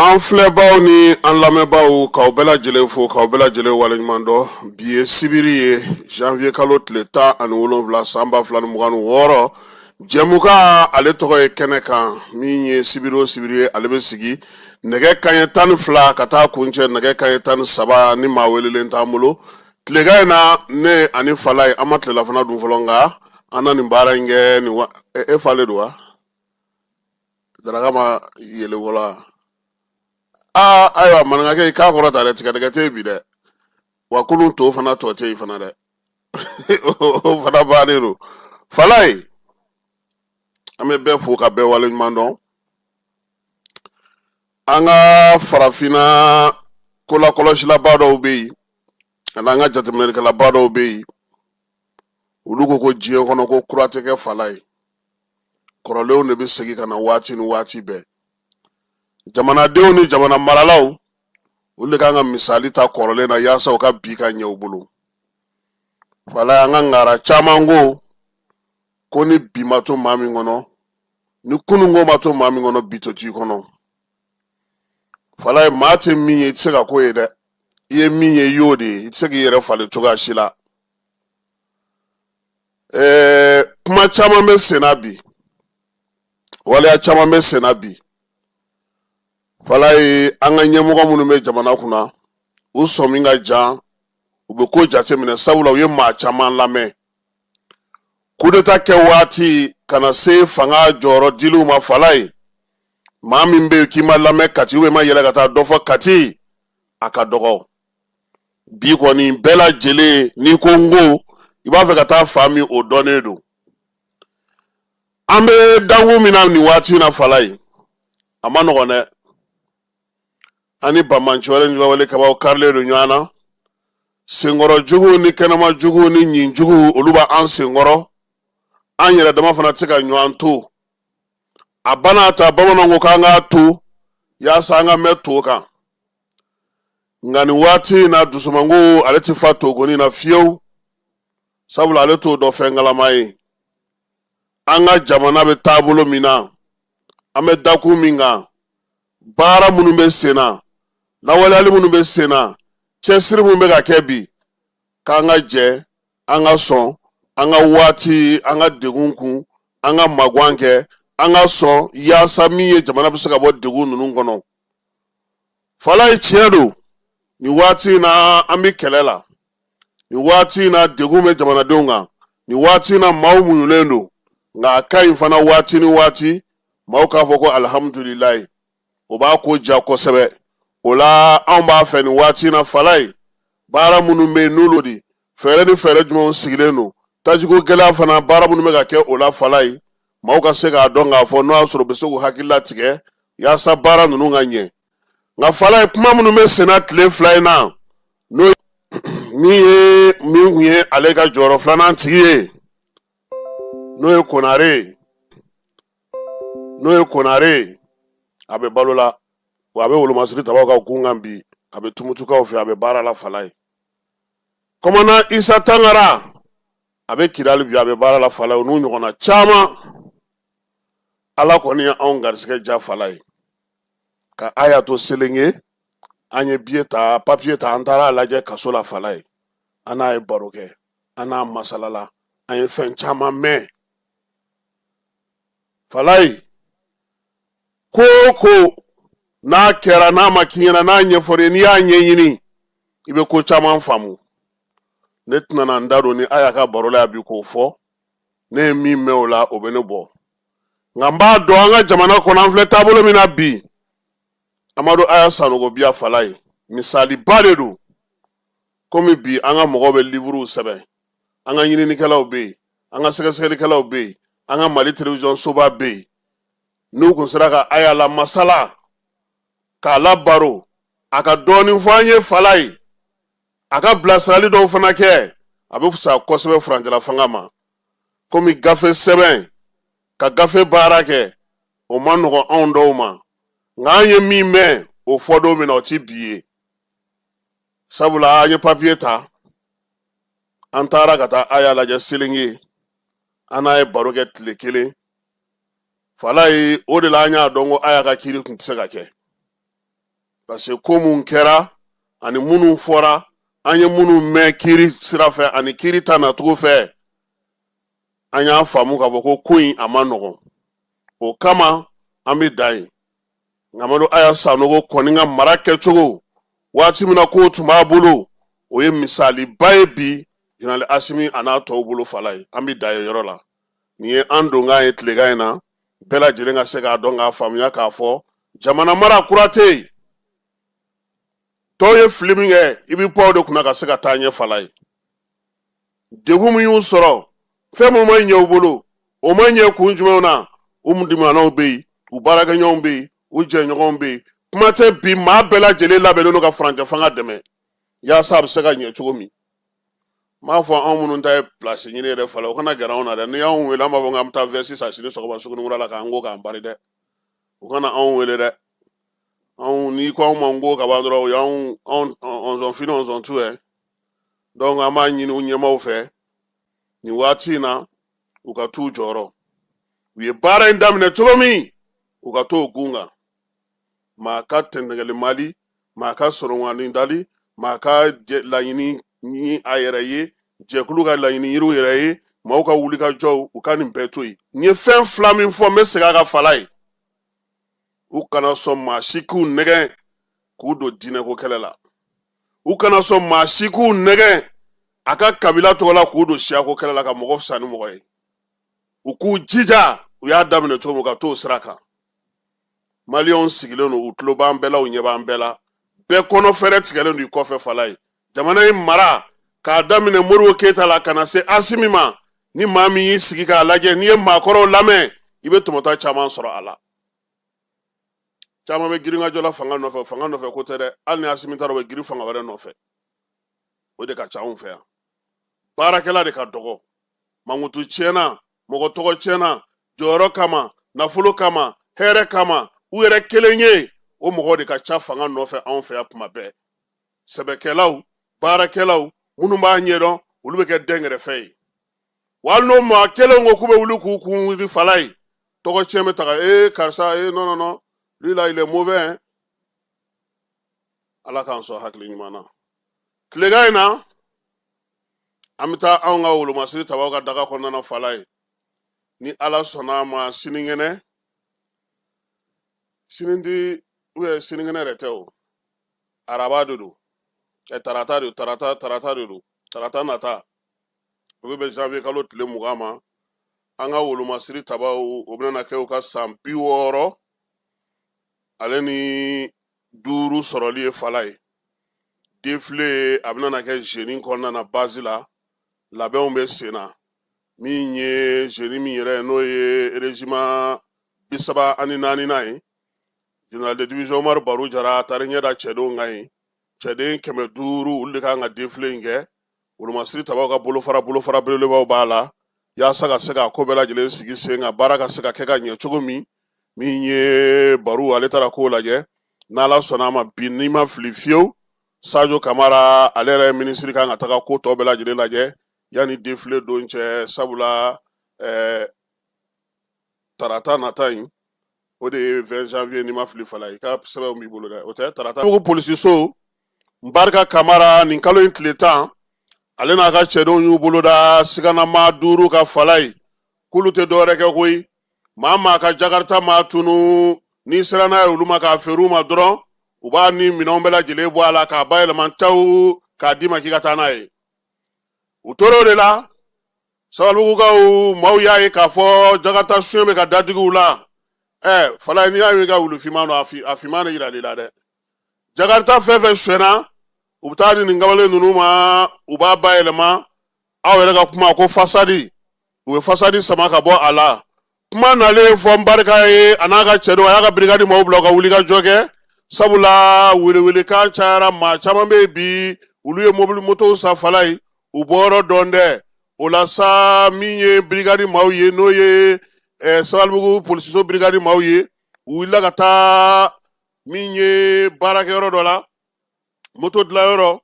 An filɛbaw ni an lamɛnbaaw, k'aw bɛɛ lajɛlen fo, k'aw bɛɛ lajɛlen waleɲuman dɔn. Bi ye sibiri ye, janvier kalo tile 17, san 2026. Jɛmukan, ale tɔgɔ ye Kɛnɛ Kan, min ye sibiri o sibiri ye, ale bɛ sigi nɛgɛ kaɲɛ 12 ka taa kuncɛ nɛgɛ kaɲɛ 13, ni maa welelen t'an bolo. Tilegan in na, ne ani Falaye, an ma tilelafana dun fɔlɔ, nka an na nin baara in kɛ nin wa. E falen don wa? Daraka ma yɛlɛ wala? Aa, ayiwa, maninkakɛ, i k'a kɔrɔ ta dɛ, tigadɛgɛ tɛ yen bi dɛ. Wa kunun to fana tɔ tɛ yen fana dɛ, o fana bannen don. Falaye, an bɛ bɛɛ fo ka bɛɛ waleɲuman dɔn. An ka farafinna kolakɔlɔsilaba dɔw bɛ yen, ani an ka jateminɛlikɛlaba dɔw bɛ yen, olu ko ko diɲɛ kɔnɔ ko kura tɛ kɛ, Falaye, kɔrɔlenw de bɛ segin ka na waati ni waati bɛɛ. Jamanadenw ni jamana maralaw, olu de kan ka misali ta kɔrɔlen na yaasa u ka bi ka ɲɛ u bolo. Falaye, an ka ŋara caman ko ko ni bi ma to maa min kɔnɔ, ni kununko ma to maa min kɔnɔ, bi to t'i kɔnɔ. Falaye, maa tɛ min ye, i tɛ se ka k'o ye dɛ. I ye min ye, i y'o de ye, i tɛ se k'i yɛrɛ falen cogoya si la. Kuma caman bɛ senna bi, waleya caman bɛ senna bi. Falaye, an ka ɲɛmɔgɔ minnu bɛ jamana kunna, u sɔmi ka jan, u bɛ ko jateminɛ, sabula u ye maa caman lamɛn. Coup d'état kɛ waati ka na se fanga jɔyɔrɔ diliw ma, Falaye, maa min bɛ yen k'i ma lamɛn Kati, ou ma yɛlɛ ka taa dɔ fɔ Kati, a ka dɔgɔ. Bi kɔni, bɛɛ lajɛlen, n'i ko n ko i b'a fɛ ka taa fan min, o dɔnnen don. An bɛ dankun min na nin waati in na, Falaye, a ma nɔgɔn dɛ. An ni banbanci wale ni wale kabaw karilen don ɲɔgɔn na. Senkɔrɔ juguw ni kɛnɛma juguw ni ɲin juguw, olu b'an senkɔrɔ. An yɛrɛ dama fana tɛ se ka ɲɔgɔn to a bana ta. Bamananw ko k'an k'a to yaasa an ka mɛn to kan, nka nin waati in na, dusumango ale tɛ fa togoni na fiyewu, sabula ale t'o dɔn fɛn kalama ye. An ka jamana bɛ taabolo min na, an bɛ dakun min kan, baara minnu bɛ sen na, lawaleyali minnu bɛ sen na, cɛsiri minnu bɛ ka kɛ bi, k'an ka jɛ, an ka sɔn, an ka waati, an ka degun kun, an ka magan kɛ, an ka sɔn yaasa min ye jamana bɛ se ka bɔ degun ninnu kɔnɔ. Falaye, tiɲɛ don, nin waati in na, an bɛ kɛlɛ la. Nin waati in na, degun bɛ jamanadenw kan. Nin waati in na, maaw muɲunen don, nka a ka ɲi fana waati ni waati maaw k'a fɔ ko alihamudulilayi, o b'a ko diya kosɛbɛ. O la, anw b'a fɛ nin waati in na, Falaye, baara minnu bɛ yen, n'olu di fɛɛrɛ ni fɛɛrɛ jumɛnw sigilen don, tajiko gɛlɛya fana, baara minnu bɛ ka kɛ o la, Falaye, maaw ka se k'a dɔn k'a fɔ n'o y'a sɔrɔ u bɛ se k'u hakili latigɛ yaasa baara ninnu ka ɲɛ. Nka Falaye, kuma minnu bɛ senna tile 2 in na, n'o min ye min tun ye ale ka jɔyɔrɔ filanan tigi ye, n'o ye Konare ye, n'o ye Konare ye, a bɛ balo la wa, a bɛ wolomasiri tabaw ka kun kan bi, a bɛ Tumutukaw fɛ, a bɛ baara la. Falaye, commandant Isa Tangara, a bɛ Kidali bi, a bɛ baara la. Falaye, o n'u ɲɔgɔnna caman. Ala kɔni ye anw garisɛgɛ ja, Falaye, ka Aya to Selenge. An ye biye ta, papiye ta, an taara a lajɛ kaso la. Falaye, an n'a ye baro kɛ, an n'a masalala, an ye fɛn caman mɛn. Falaye, ko o ko n'a kɛra, n'a ma k'i ɲɛna, n'a ɲɛfɔr'i ye, n'i y'a ɲɛɲini, i bɛ ko caman faamu. Ne tɛna na n da don ni Aya ka baro la yan bi k'o fɔ. Ne ye min mɛn o la, o bɛ ne bɔ, nka n b'a dɔn an ka jamana kɔnɔ, an filɛ taabolo min na bi, Amadu Aya Sanogo Biya, Falaye, misaliba de don. Komi bi an ka mɔgɔw bɛ livuruw sɛbɛn, an ka ɲininikɛlaw bɛ yen, an ka sɛgɛsɛgɛlikɛlaw bɛ yen, an ka Mali telewisɔn soba bɛ yen, n'u kun sera ka Aya la masala, k'a labaro, a ka dɔɔnin fɔ an ye, Falaye, a ka bilasirali dɔw fana kɛ, a bɛ fisaya kosɛbɛ furancɛla fanga ma. Komi gafe sɛbɛn, ka gafe baara kɛ, o ma nɔgɔn anw dɔw ma, nka an ye min mɛn o fɔ don min na, o ti bi ye, sabula an ye papiye ta, an taara ka taa Aya lajɛ Selenge, an n'a ye baro kɛ tile kelen. Falaye, o de la an y'a dɔn ko Aya ka kiiri tun tɛ se ka kɛ. Parce que ko mun kɛra ani minnu fɔra, an ye minnu mɛn kiiri sira fɛ ani kiiri ta nacogo fɛ, an y'a faamu k'a fɔ ko ko in a man nɔgɔn. O kama an bɛ dan yen. Nka Amadu Aya Sanogo kɔni ka mara kɛcogo waati min na kow tun b'a bolo, o ye misaliba ye bi Général Asimi a n'a tɔw bolo fala ye. An bɛ dan yen yɔrɔ la. Nin ye an donkan ye tilegan in na, bɛɛ lajɛlen ka se k'a dɔn k'a faamuya k'a fɔ jamana mara kura tɛ yen. Tɔw ye fili min kɛ, i bɛ bɔ o de kunna ka se ka taa ɲɛ fala ye. Degun min y'u sɔrɔ, fɛn min ma ɲɛ u bolo, o ma ɲɛ kun jumɛnw na, u limanaw bɛ yen, u baarakɛɲɔgɔnw bɛ yen, u jɛɲɔgɔnw bɛ yen. Kuma tɛ bi, maa bɛɛ lajɛlen labɛnnen don ka furancɛ fanga dɛmɛ yaasa a bɛ se ka ɲɛ cogo min. N b'a fɔ anw minnu ta ye pilasi ɲini yɛrɛ fala, o kana gɛrɛ anw na dɛ. N'i y'anw wele, an b'a fɔ k'an bɛ taa vɛsi san sini sɔgɔma Sugunikura la k'an ko k'an bari dɛ. U kana anw wele dɛ. Anw n'i ko anw ma n ko ka ban dɔrɔn, o y'anw anw on fini on tu ye. Donc an b'a ɲini u ɲɛmaaw fɛ nin waati in na, u ka t'u jɔyɔrɔ. U ye baara in daminɛ cogo min, u ka t'o gun kan. Maa ka tɛntɛgɛli mali, maa ka sɔrɔŋani dali, maa ka laɲini ɲini a yɛrɛ ye, jɛkulu ka laɲini yiriw yɛrɛ ye, maaw ka wuli ka jɔw, u ka nin bɛɛ to yen. N ye fɛn fila min fɔ, n bɛ segin a kan fala ye. U kana sɔn maa si k'u nɛgɛn k'u don diinɛko kɛlɛ la. U kana sɔn maa si k'u nɛgɛn a ka kabila tɔgɔ la k'u don siyako kɛlɛ la ka mɔgɔ fisa ni mɔgɔ ye. U k'u jija, u y'a daminɛ cogo min, ka t'o sira kan. Maliyɛnw sigilen don, u tulo b'an bɛɛ la, u ɲɛ b'an bɛɛ la. Bɛɛ kɔnɔ fɛrɛ tigɛlen don i kɔfɛ fala ye. Jamana in mara k'a daminɛ Modibo Keyita la ka na se Asimi ma, ni maa min y'i sigi k'a lajɛ, n'i ye maakɔrɔw lamɛn, i bɛ tɔmɔta caman sɔrɔ a la. Caman bɛ girinkajɔ la fanga nɔfɛ, fanga nɔfɛ ko tɛ dɛ. Hali ni Asimi taara, u bɛ girin fanga wɛrɛ nɔfɛ. O de ka ca anw fɛ yan. Baarakɛla de ka dɔgɔ. Mankutu tiɲɛna, mɔgɔ tɔgɔ tiɲɛna, jɔyɔrɔ kama, nafolo kama, hɛrɛ kama, u yɛrɛ kelen ye, o mɔgɔw de ka ca fanga nɔfɛ anw fɛ yan kuma bɛɛ. Sɛbɛkɛlaw, baarakɛlaw, minnu b'a ɲɛdɔn, olu bɛ kɛ dɛnkɛrɛfɛ ye. Wa hali n'o maa kelen ko k'u bɛ wuli k'u kun wuli fala ye, tɔgɔ tiɲɛ bɛ taga. Ee karisa, ee non non non, lui là il est mauvais hein. Ala k'an sɔn hakili ɲuman na. Tilegan in na, an bɛ taa anw ka wolomasiri tabaw ka daga kɔnɔna na fala ye. Ni Ala sɔnna a ma, sinikɛnɛ, sini di ou bien sinikɛnɛ yɛrɛ tɛ o, araba de don, ɛ tarata de, tarata, tarata de don, tarata nata, o bɛ bɛn janvier kalo tile 20 ma. An ka wolomasiri tabaw, o bɛna kɛ u ka san 65 sɔrɔli ye fala ye. Défilé a bɛna kɛ jeune kɔnɔna na, base la labɛnw bɛ sen na. Min ye jeune min yɛrɛ ye, n'o ye régiment 34nan ye, général de division Umaru Baru Jara taara ɲɛ da cɛdenw kan yen. Cɛden 500, olu de kan ka défilé in kɛ. Wolomasiri tabaw ka bolofara, bolofara belebelebaw b'a la, yaasa ka se ka ko bɛɛ lajɛlen sigi sen kan, baara ka se ka kɛ ka ɲɛ cogo min. Min ye Baru, ale taara k'o lajɛ. N'Ala sɔnna a ma, bi n'i ma fili fiyewu, Sajo Kamara, ale yɛrɛ ye minisiri, kan ka taga ko tɔ bɛɛ lajɛlen lajɛ yanni défilé don cɛ. Sabula tarata nata in, o de ye 20 janvier, n'i ma fili fala, i ka sɛbɛnw b'i bolo dɛ, o tɛ tarata. Ko polisiso Barika Kamara, nin kalo in tile 10, ale n'a ka cɛdenw y'u bolo da siganama 5 ka fala ye, k'olu tɛ dɔwɛrɛ kɛ koyi, maa maa ka jakarita maa tunu, n'i sera n'a ye olu ma k'a feere u ma dɔrɔn, u b'a ni minɛnw bɛɛ lajɛlen bɔ a la k'a bayɛlɛma taw k'a d'i ma k'i ka taa n'a ye. U tora o de la, Sabalibugukaw maaw y'a ye k'a fɔ jakarita suɲɛ bɛ ka dadigi u la. Ɛ fala, n'i y'a ye ka wulu finman don, a finman de yiral'i la dɛ. Jakarita fɛn fɛn sonyɛna, u bɛ taa di nin kamalen ninnu ma, u b'a bayɛlɛma. Aw yɛrɛ ka kuma ko fasadi, u bɛ fasadi sama ka bɔ a la. Kuma nalen fɔ n barika ye, a n'a ka cɛdenw, a y'a ka birikadi maaw bila u ka wuli ka jɔ kɛ. Sabula welewelekan cayara, maa caman bɛ yen bi, olu ye mobili motow san fala ye, u bɔyɔrɔ dɔn dɛ. O la sa, min ye birikadi maaw ye, n'o ye Sabalibugu polisiso birikadi maaw ye, u wulila ka taa min ye baarakɛyɔrɔ dɔ la, moto dilanyɔrɔ.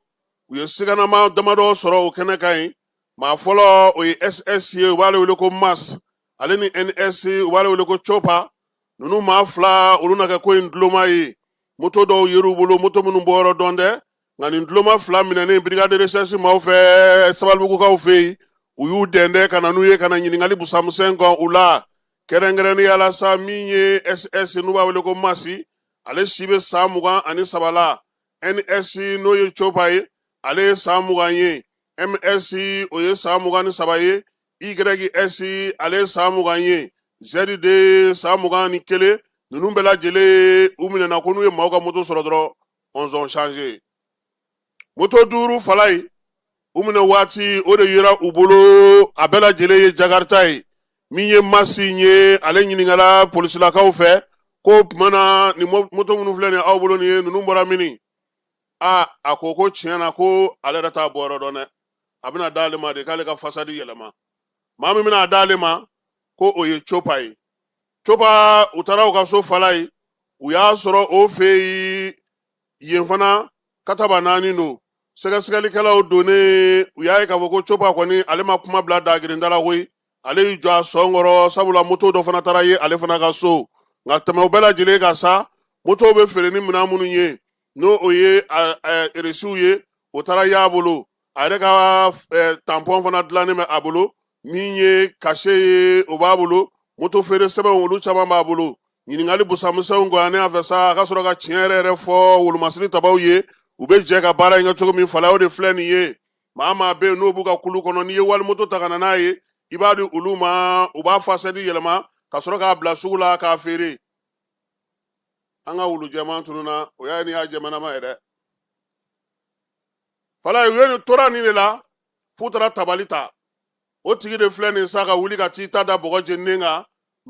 U ye siganama damadɔ sɔrɔ o kɛnɛ kan yen. Maa fɔlɔ, o ye SS ye, u b'ale wele ko Mas, ale ni NS, u b'ale wele ko Copa. Ninnu maa fila, olu na kɛ ko in duloma ye. Moto dɔw yer'u bolo, moto minnu bɔyɔrɔ dɔn tɛ, nka nin tuloma fila minɛnen brigade de recherche maaw fɛ Sabalibugukaw fɛ yen, u y'u dɛndɛn ka na n'u ye ka na ɲininkali busamusɛn kan u la. Kɛrɛnkɛrɛnnenya la sa, min ye SS n'u b'a wele ko Masi, ale si bɛ san 23 la. NS n'o ye Copa ye, ale ye san 20 ye. MS o ye san 23 ye. YS ale ye san 20 ye. ZD san 21. Ninnu bɛɛ lajɛlen u minɛna ko n'u ye maaw ka moto sɔrɔ dɔrɔn, on change. Moto duuru fala ye u minɛ waati, o de yera u bolo, a bɛɛ lajɛlen ye Jakarta ye. Min ye Masi ye, ale ɲininkala polisilakaw fɛ ko tuma na nin moto minnu filɛ nin aw bolo nin ye, ninnu bɔra mini? Aa, a ko ko tiɲɛ na ko ale yɛrɛ t'a bɔyɔrɔ dɔn dɛ, a bɛna d'ale ma de k'ale ka fasadi yɛlɛma. Maa min bɛna d'ale ma, ko o ye Copa ye. Copa, u taara u ka so fala ye, u y'a sɔrɔ o fɛ yen, yen fana kataba naani don. Sɛgɛsɛgɛlikɛlaw donnen, u y'a ye k'a fɔ ko Copa kɔni, ale ma kuma bila dagirinda la koyi, ale y'i jɔ a sɔn kɔrɔ, sabula moto dɔ fana taara ye ale fana ka so. Nka tɛmɛ o bɛɛ lajɛlen kan sa, moto bɛ feere ni minɛn minnu ye, n'o o ye eresiw ye, o taara y'a bolo. A yɛrɛ ka tampɔn fana dilannen bɛ a bolo, min ye cachet ye, o b'a bolo, moto feere sɛbɛnw olu caman b'a bolo. Ɲininkali busamisɛnw gɔyanen a fɛ sa, a ka sɔrɔ ka tiɲɛ yɛrɛ yɛrɛ fɔ wolomasiri tabaw ye, u bɛ jɛ ka baara in kɛ cogo min fala, o de filɛ nin ye. Maa maa bɛ yen n'o b'u ka kulu kɔnɔ, n'i ye walimoto ta ka na n'a ye, i b'a di olu ma, u b'a fasɛdi yɛlɛma ka sɔrɔ k'a bila sugu la k'a feere. An ka wulu jɛman tununna, o y'a ye n'i y'a jɛmanama ye dɛ. Fala, u ye nin tora nin de la f'u taara tabali ta. O tigi de filɛ nin sa ka wuli ka t'i ta da bɔgɔ jeninen kan.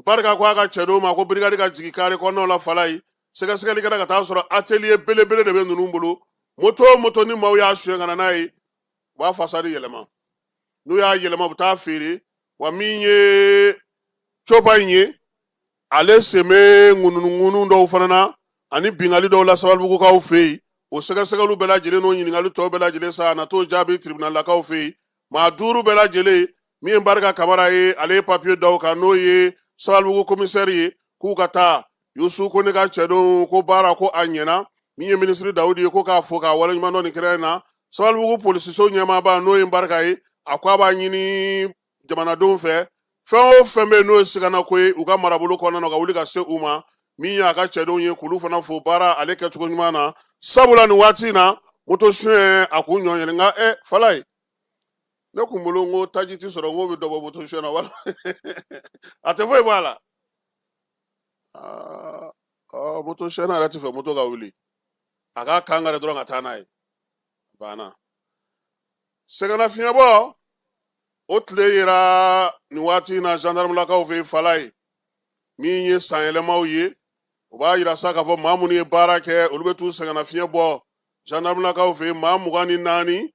Barika ko a ka cɛdenw ma ko brigade ka jigin kare kɔnɔnaw la fala ye. Sɛgɛsɛgɛli kɛra ka taa sɔrɔ atelier belebele de bɛ ninnu bolo. Moto o moto ni maaw y'a suɲɛ ka na n'a ye, u b'a fasadi yɛlɛma. N'u y'a yɛlɛma, u bɛ taa feere. Wa min ye copa in ye, ale sen bɛ ŋunuŋunu dɔw fana na ani bingali dɔw la Sabalibugukaw fɛ yen. O sɛgɛsɛgɛliw bɛɛ lajɛlen n'o ɲininkali tɔw bɛɛ lajɛlen sa, a na t'o jaabi tribunalakaw fɛ yen. Maa duuru bɛɛ lajɛlen, min ye Barika Kamara ye, ale ye papiye da u kan, n'o ye Sabalibugu komisɛri ye, k'u ka taa. Yusu ko ne ka cɛdenw ko baara ko a ɲɛna. Min ye minisiri Dawudi ye, ko k'a fo k'a waleɲuman dɔn nin kɛnɛ in na. Sabalibugu polisiso ɲɛmaaba, n'o ye Barika ye, a ko a b'a ɲini jamanadenw fɛ, fɛn o fɛn bɛ yen n'o ye siganako ye u ka marabolo kɔnɔna na, ka wuli ka se u ma. Min ye a ka cɛdenw ye, k'olu fana fo baara ale kɛcogo ɲuman na, sabula nin waati in na moto suɲɛ a kun ɲɔ yɛlɛ. Nka fala ye, ne kun bolo n ko taji ti sɔrɔ, n ko bɛ dɔ bɔ moto suɲɛ na wala a tɛ foyi bɔ a la. Aa, moto suɲɛna yɛrɛ ti fɛ moto ka wuli, a k'a kan kari dɔrɔn ka taa n'a ye, banna. Sɛgɛnnafiɲɛbɔ o tile yera nin waati in na gendarmelakaw fɛ fala ye. Min ye sanyɛlɛmaw ye, o b'a yira sa k'a fɔ maa minnu ye baara kɛ, olu bɛ t'u sɛgɛnnafiɲɛ bɔ gendarmelakaw fɛ. Maa 24,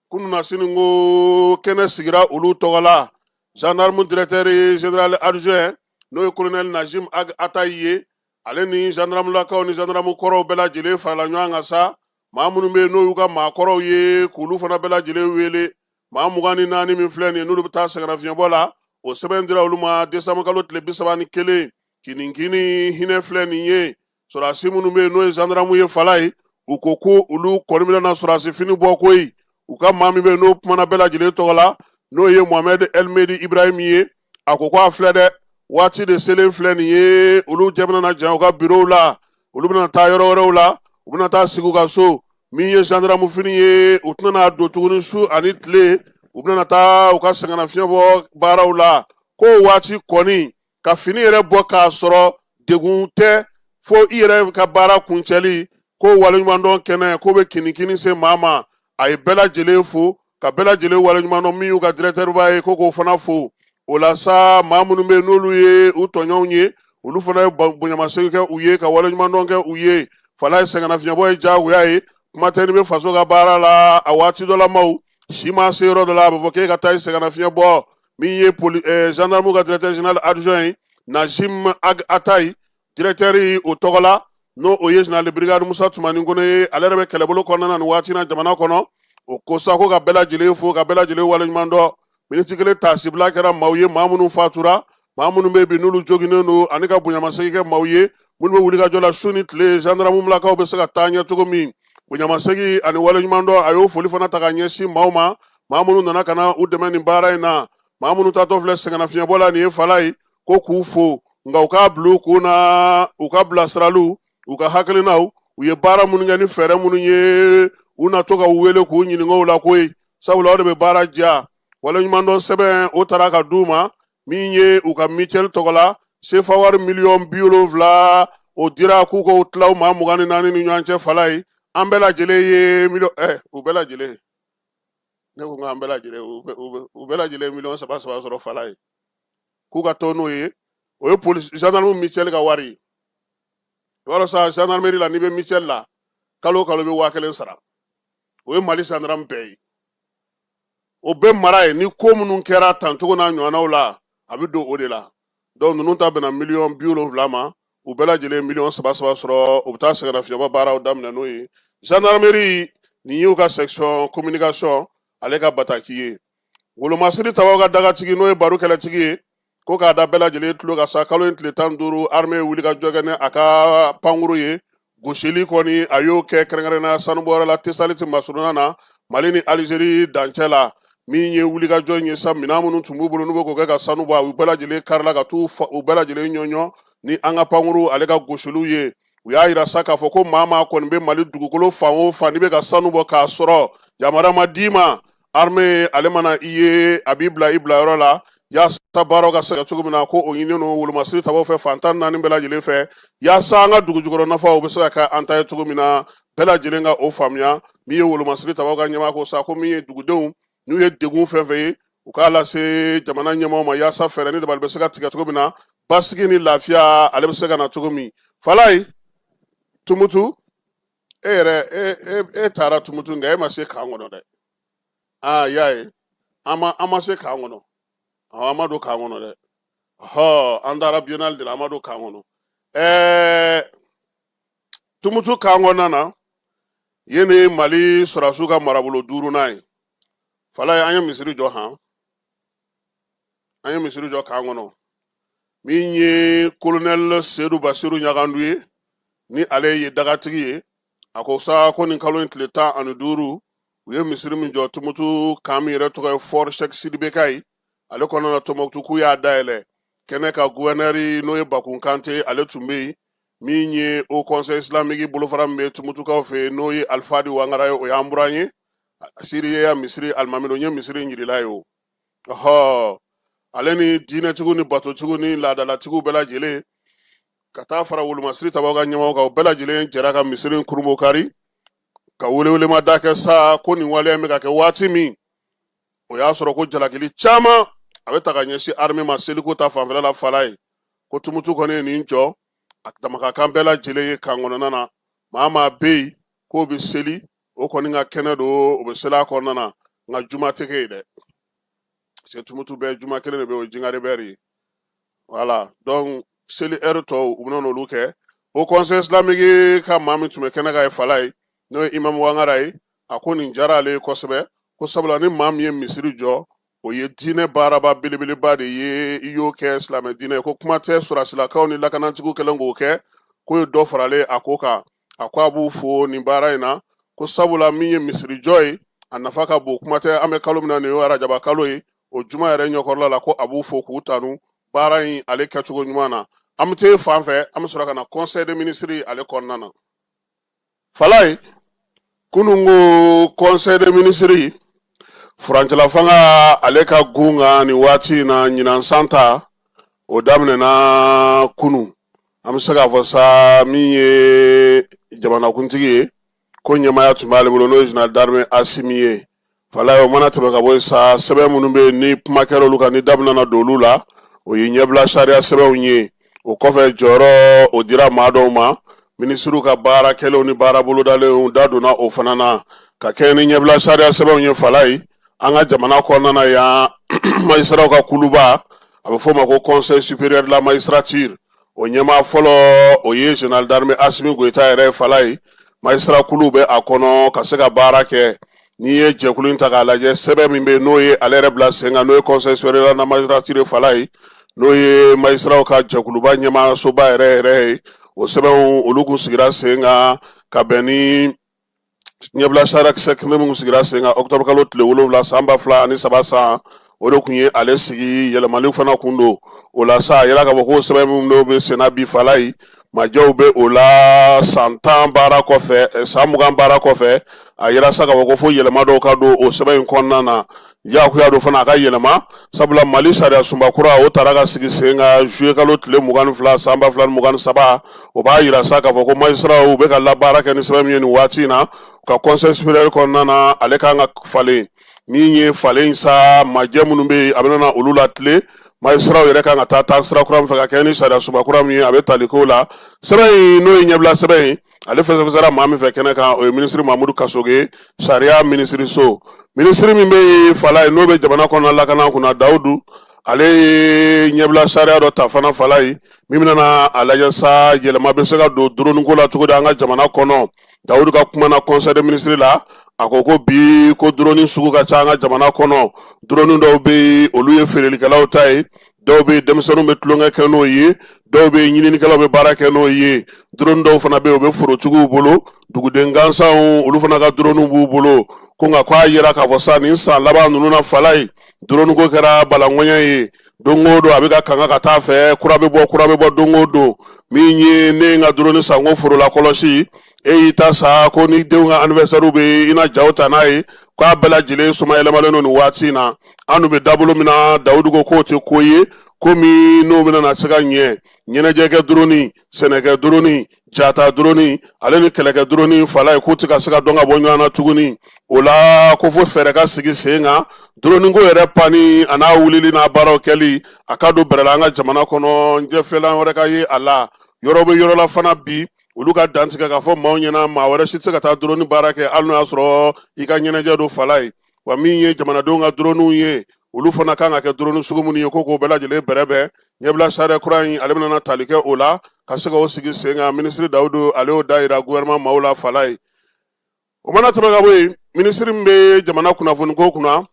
kununasini ko kɛnɛ sigira olu tɔgɔ la. Gendarme directeur général adjoint, n'o ye colonel Najim Ag Atayi ye, ale ni gendarmelakaw ni gendarme kɔrɔw bɛɛ lajɛlen farala ɲɔgɔn kan sa. Maa minnu bɛ yen n'o y'u ka maakɔrɔw ye, k'olu fana bɛɛ lajɛlen wele. Maa 24 min filɛ nin ye, n'olu bɛ taa sɛgɛnnafiɲɛbɔ la, o sɛbɛn dira olu ma desanburu kalo tile 31. Kinikini hinɛ filɛ nin ye. Sɔrɔdasi minnu bɛ yen n'o ye zandaramu ye fala ye, u ko ko olu kɔni bɛna na sɔrɔdasi fini bɔ koyi. U ka maa min bɛ yen n'o kumana bɛɛ lajɛlen tɔgɔ la, n'o ye Mohamɛd Elmedi Ibrahim ye, a ko ko a filɛ dɛ, waati de selen filɛ nin ye, olu jɛ bɛna na jan u ka birow la, olu bɛna taa yɔrɔ wɛrɛw la, u bɛna taa sigi u ka so. Min ye zandaramu fini ye, u tɛna n'a don tuguni su ani tile, u bɛna taa u ka sɛgɛnnafiɲɛ bɔ baaraw la. Ko waati kɔni ka fini yɛrɛ bɔ k'a sɔrɔ degun tɛ fo i yɛrɛ ka baara kuncɛli, ko waleɲumandɔn kɛnɛ ko bɛ kinikini se maa ma. A ye bɛɛ lajɛlen fo ka bɛɛ lajɛlen waleɲumandɔn. Min y'u ka directeur ba ye, ko k'o fana fo. O la sa, maa minnu bɛ yen n'olu ye u tɔɲɔgɔnw ye, olu fana ye bonyamasegin kɛ u ye ka waleɲumandɔn kɛ u ye. Fala ye, sɛgɛnnafiɲɛbɔ ye diyagoya ye, kuma tɛ n'i bɛ faso ka baara la. A waati dɔ la, maaw si ma se yɔrɔ dɔ la, a bɛ fɔ k'e ka taa i sɛgɛnnafiɲɛ bɔ. Min ye poli gendarme ka directeur général adjoint ye, Najim Ag Atayi, directeur o tɔgɔ la, n'o o ye général de brigade Musa Tumani Kone ye, ale yɛrɛ bɛ kɛlɛbolo kɔnɔna na nin waati na jamana kɔnɔ. O ko sa ko ka bɛɛ lajɛlen fo ka bɛɛ lajɛlen waleɲuman dɔn. Miniti kelen taasibila kɛra maaw ye, maa minnu fatura, maa minnu bɛ bi n'olu joginnen don, ani ka bonyamasegin kɛ maaw ye, Minnu bɛ wulikajɔ la su ni tile, zandaramulakaw bɛ se ka taa ɲɛ cogo min. Bonyamasegin ani waleɲumandɔn, a y'o foli fana ta ka ɲɛsin maaw ma, maa minnu nana ka na u dɛmɛ nin baara in na, maa minnu taatɔ filɛ sɛgɛnnafiɲɛbɔ la nin ye Falaye, ko k'u fo. Nka u k'a bila u kun na, u ka bilasiraliw, u ka hakilinaw, u ye baara minnu kɛ ni fɛɛrɛ minnu ye, u na to ka u wele k'u ɲininka o la koyi, sabula o de bɛ baara diya. Waleɲumandɔn sɛbɛn o taara ka d'u ma. Min ye u ka mutuelle tɔgɔ la, sefa wari miliyɔn 70, o dira k'u k'o tila u maa 24 ni ɲɔgɔn cɛ. Falaye, an bɛɛ lajɛlen ye miliyɔn u bɛɛ lajɛlen, ne ko k'an bɛɛ lajɛlen, u bɛɛ lajɛlen miliyɔn 3 3 sɔrɔ. Falaye, k'u ka to n'o ye, o ye polisi gendarme mutuelle ka wari ye. I b'a dɔn sa, gendarmerie la, n'i bɛ mutuelle la, kalo o kalo i bɛ 1000 sara. O ye Mali gendarme bɛɛ ye, o bɛ mara ye. Ni ko minnu kɛra tancogo n'a ɲɔgɔnnaw la, a bɛ don o de la. Donc ninnu ta bɛnna miliyɔn 70 ma. U bɛɛ lajɛlen miliyɔn 3 3 sɔrɔ, u bɛ taa sɛgɛnnafiɲɛbɔ baaraw daminɛ n'o ye. Gendarmerie nin y'u ka section communication ale ka bataki ye. Wolomasiri tabaw ka dagatigi, n'o ye baro kɛlɛtigi ye, ko k'a da bɛɛ lajɛlen tulo kan sa, kalo in tile 15, armée ye wuli ka jɔ kɛ ni a ka pankuru ye. Gosili kɔni, a y'o kɛ kɛrɛnkɛrɛnnenya sanubɔyɔrɔ la Tesaliti masurunna na, Mali ni Alizeri dancɛ la. Min ye wulikajɔ in ye sa, minɛn minnu tun b'u bolo n'u bɛ k'o kɛ ka sanu bɔ, u bɛɛ lajɛlen karila ka t'u u bɛɛ lajɛlen ɲɔɲɔ ni an ka pankuru ale ka gosiliw ye. U y'a yira sa k'a fɔ ko maa maa kɔni bɛ Mali dugukolo fan o fan, n'i bɛ ka sanu bɔ k'a sɔrɔ yamaruya ma d'i ma, armée ale mana i ye, a b'i bila i bilayɔrɔ la, yaasa baaraw ka se ka cogo min na. Ko o ɲininen don wolomasiri tabaw fɛ fan 14 bɛɛ lajɛlen fɛ, yaasa an ka dugujukɔrɔ nafaw bɛ se ka kɛ an ta ye cogo min na. Bɛɛ lajɛlen ka o faamuya. Min ye wolomasiri tabaw ka ɲɛmaa ko sa, ko min ye dugudenw, n'u ye degun fɛn fɛn ye, u k'a lase jamana ɲɛmaaw ma, yaasa fɛɛrɛ ni dabali bɛ se ka tigɛ cogo min na, basigi ni lafiya ale bɛ se ka na cogo min. Falaye, Tumutu, e yɛrɛ e taara Tumutu, nka e ma se camp kɔnɔ dɛ. Aa, y'a ye, an ma se camp kɔnɔ, an ma don camp kɔnɔ dɛ. Hɔ, an taara biennale de la, an ma don camp kɔnɔ. Tumutu camp kɔnɔna na yen de ye Mali sɔrɔdasiw ka marabolo duurunan ye. Falaye, an ye misiri jɔ han, an ye misiri jɔ camp kɔnɔ. Min ye kolonɛli Sedu Basiru Ɲagandu ye, ni ale ye dagatigi ye, a ko sa ko nin kalo in tile 15, u ye misiri min jɔ Tumutu camp min yɛrɛ tɔgɔ ye Fort Cheick Sidy BK ye, ale kɔnɔna na Tɔnbɔkutu, k'u y'a dayɛlɛ kɛnɛ kan. Guvɛnɛri, n'o ye Bakun Kante, ale tun bɛ yen. Min ye Haut Conseil islamique bolofara min bɛ Tumutukaw fɛ yen, n'o ye Alifadi Wangara ye, o y'an buran ye. Siriya misiri alimami don, n ye misiri in yirila ye o. Ɔhɔ, ale ni diinɛtigiw ni batotigiw ni laadalatigiw bɛɛ lajɛlen ka taa fara wolomasiri tabaw ka ɲɛmɔgɔw kan, u bɛɛ lajɛlen jɛra ka misiri in kurunbonkari, ka welewelemada kɛ sa ko nin waleya in bɛ ka kɛ waati min, o y'a sɔrɔ ko jalakili caman a bɛ ta ka ɲɛsin armée ma seliko ta fanfɛla la. Falaye, ko Tumutu kɔni ye nin jɔ, a dama ka kan bɛɛ lajɛlen ye camp kɔnɔna na. Maa maa bɛ yen k'o bɛ seli, o kɔni ka kɛnɛ don, o bɛ seli a kɔnɔna na, nka juma tɛ kɛ yen dɛ, parce que Tumutu bɛɛ juma kelen de bɛ yen, o ye Jingare bɛri ye. Voilà, donc seli heure tɔw, u bɛna n'olu kɛ. Haut Conseil islamique ka maa min tun bɛ kɛnɛ kan ye, Falaye, n'o ye Imam Wangara ye, a ko nin diyara ale ye kosɛbɛ, ko sabula ni maa min ye misiri jɔ, o ye diinɛ baaraba belebeleba de ye, i y'o kɛ silamɛ diinɛ ye. Ko kuma tɛ sɔrɔdasilakaw ni lakanatigiw kɛlen k'o kɛ, k'o ye dɔ faralen a ko kan. A ko a b'u fo nin baara in na, ko sabula min ye misiri jɔ ye, a nafa ka bon. Kuma tɛ an bɛ kalo min na, nin ye arajaba kalo ye, o juma yɛrɛ ɲɛkɔrɔla la, ko a b'u fo k'u tanu baara in ale kɛcogo ɲuman na. An bɛ taa fan fɛ, an bɛ sɔrɔ ka na conseil des ministres ale kɔnɔna na. Falaye, kunun ko conseil des ministres, furancɛla fanga ale ka gun kan nin waati in na, ɲinan san ta o daminɛna kunun. An bɛ se k'a fɔ sa, min ye jamanakuntigi ye, ko ɲɛmaaya tun b'ale bolo, n'o ye général d'armée Asimi ye. Falaye, o mana tɛmɛ ka bɔ yen sa, sɛbɛn minnu bɛ yen ni kuma kɛra olu kan, ni da bɛna don olu la, o ye ɲɛbila sariya sɛbɛnw ye. O kɔfɛ, jɔyɔrɔ o dira maa dɔw ma, minisiriw ka baara kɛlenw ni baara bolodalenw da donna o fana na ka kɛɲɛ ni ɲɛbila sariya sɛbɛnw ye. Falaye, an ka jamana kɔnɔna na yan, magistratw ka kuluba, a bɛ f'o ma ko Conseil supérieur de la magistrature, o ɲɛmaa fɔlɔ, o ye général d'armée Asimi Goyita yɛrɛ ye. Falaye, magistrat kulu bɛ a kɔnɔ ka se ka baara kɛ. N'i ye jɛkulu in ta k'a lajɛ, sɛbɛn min bɛ yen n'o ye ale yɛrɛ bila sen kan, n'o ye Conseil supérieur de la magistrature, Falaye, n'o ye magistratw ka jɛkuluba ɲɛmaasoba yɛrɛ yɛrɛ ye, O sɛbɛnw olu kun sigira sen kan ka bɛn ni ɲɛbila sariya kisɛ kelen min sigira sen kan octobre kalo tile 7 san 2003 san, o de kun ye ale sigi. Yɛlɛmali fana kun don o la sa. A yira k'a fɔ ko sɛbɛn minnu bɛ senna bi, Falayi, majɛw bɛ o la. San 10 baara kɔfɛ, san 20 baara kɔfɛ, a yira sa k'a fɔ ko fo yɛlɛma dɔw ka don o sɛbɛn in kɔnɔna na. Diyagoya don fana a ka yɛlɛma, sabula Mali sariya sunba kura o taara ka sigi sen kan juillet kalo tile 22 san 2023. O b'a yira sa k'a fɔ ko magistratw bɛ ka labaara kɛ ni sɛbɛn min ye nin waati in na, ka conseil supérieur kɔnɔna na, ale kan ka falen. Min ye falen sa, majɛ minnu bɛ yen, a bɛna na olu latilen. Magistratw yɛrɛ kan ka taa taa sira kura min fɛ ka kɛ ni sariya sunba kura min ye, a bɛ tali k'o la. Sɛbɛn in, n'o ye ɲɛbila sɛbɛn ye, ale fɛsɛfɛsɛra maa min fɛ kɛnɛ kan, o ye minisiri Mamudu Kasoge, sariya minisiriso. Minisiri min bɛ yen, Falayi, n'o bɛ jamana kɔnɔna lakana kunna, Dawudu, ale ye ɲɛbila sariya dɔ ta fana, Falayi, min bɛna a lajɛ sa yɛlɛma bɛ se ka don drone ko la cogo di an ka jamana kɔnɔ. Dawudu ka kuma na conseil des ministres la, a ko ko bi ko drone sugu ka ca an ka jamana kɔnɔ. Drone dɔw bɛ yen, olu ye feerelikɛlaw ta ye, dɔw bɛ yen, denmisɛnninw bɛ tulonkɛ kɛ n'o ye, dɔw bɛ yen, ɲininikɛlaw bɛ baara kɛ n'o ye. Drone dɔw fana bɛ yen, o bɛ forotigiw bolo, duguden gansanw, olu fana ka drone b'u bolo. Ko nka ko a yira k'a fɔ sa nin san laban ninnu na, Falayi, drone ko kɛra balaŋɔɲɛ ye. Don o don a bɛ ka kanga ka taa fɛ, kura bɛ bɔ, kura bɛ bɔ don o don. Min ye ne ye n ka drone san ko forola kɔlɔsi, e y'i ta sa ko ni denw ka anniversaire bɛ yen, i na jaw ta n'a ye, k'a bɛɛ lajɛlen somayɛlɛmalen don nin waati in na. An dun bɛ dabolo min na, Dawudu ko k'o tɛ ko ye ko min n'o bɛna na se ka ɲɛ. Ɲɛnajɛkɛ drone, sɛnɛkɛ drone, jata drone, ale ni kɛlɛkɛ drone, Falayi, k'u tɛ ka se ka dɔn ka bɔ ɲɔgɔn na tuguni. O la ko fo fɛɛrɛ ka sigi sen kan, drone ko yɛrɛ panni a n'a wulili n'a baaraw kɛli, a ka don bɛrɛ la an ka jamana kɔnɔ. Ɲɛfɛlan wɛrɛ ka ye a la. Yɔrɔ bɛ yɔrɔ la fana bi, olu ka dantigɛ k'a fɔ maaw ɲɛna, maa wɛrɛ si tɛ se ka taa drone baara kɛ, hali n'o y'a sɔrɔ i ka ɲɛnajɛ don, Falayi. Wa min ye jamanadenw ka dronew ye, olu fana kan ka kɛ drone sugu minnu ye, ko k'o bɛɛ lajɛlen bɛrɛbɛn. Ɲɛbila sariya kura in, ale bɛna tali kɛ o la ka se k'o sigi sen kan. Minisiri Dawudu, ale y'o da yira gouvernement maaw la, Falayi. O mana tɛmɛ ka bɔ yen, minisiri min bɛ jamana kunnafoniko kunna,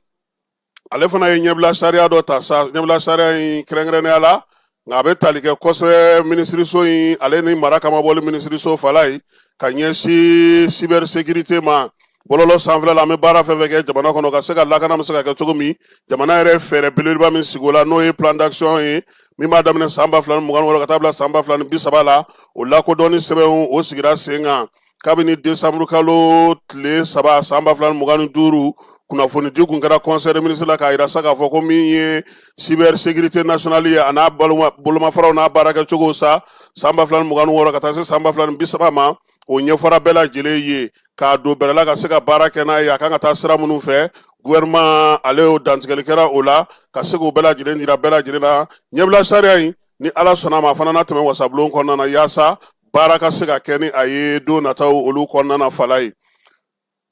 ale fana ye ɲɛbila sariya dɔ ta sa. Ɲɛbila sariya in kɛrɛnkɛrɛnnenya la, nka a bɛ tali kɛ kosɛbɛ minisiriso in ale ni mara kamabɔli minisiriso, Falayi, ka ɲɛsin cybersécurité ma, bɔlɔlɔ sanfɛla la. An bɛ baara fɛn fɛn kɛ jamana kɔnɔ, ka se ka lakana bɛ se ka kɛ cogo min, jamana yɛrɛ fɛɛrɛ belebeleba min sigi o la, n'o ye plan d'action ye min b'a daminɛ san 2026 ka taa bila san 2030 la, o lakodɔnni sɛbɛnw, o sigira sen kan kabini desanburu kalo tile 3 san 2025. Kunnafoni di kun kɛra conseil des ministres la k'a yira sa k'a fɔ ko min ye cybersécurité nationale ye, a n'a bolomafaraw n'a baarakɛcogo sa, san 2026 ka taa se san 2030 ma, o ɲɛfɔra bɛɛ lajɛlen ye k'a don bɛrɛ la ka se ka baara kɛ n'a ye, a kan ka taa sira minnu fɛ. Gouvernement ale y'o dantigɛli kɛra o la ka se k'o bɛɛ lajɛlen jira bɛɛ lajɛlen na. Ɲɛbila sariya in, ni Ala sɔnna a ma, a fana na tɛmɛ wasabulon kɔnɔna na yaasa baara ka se ka kɛ ni a ye don nataw olu kɔnɔna na, Falayi.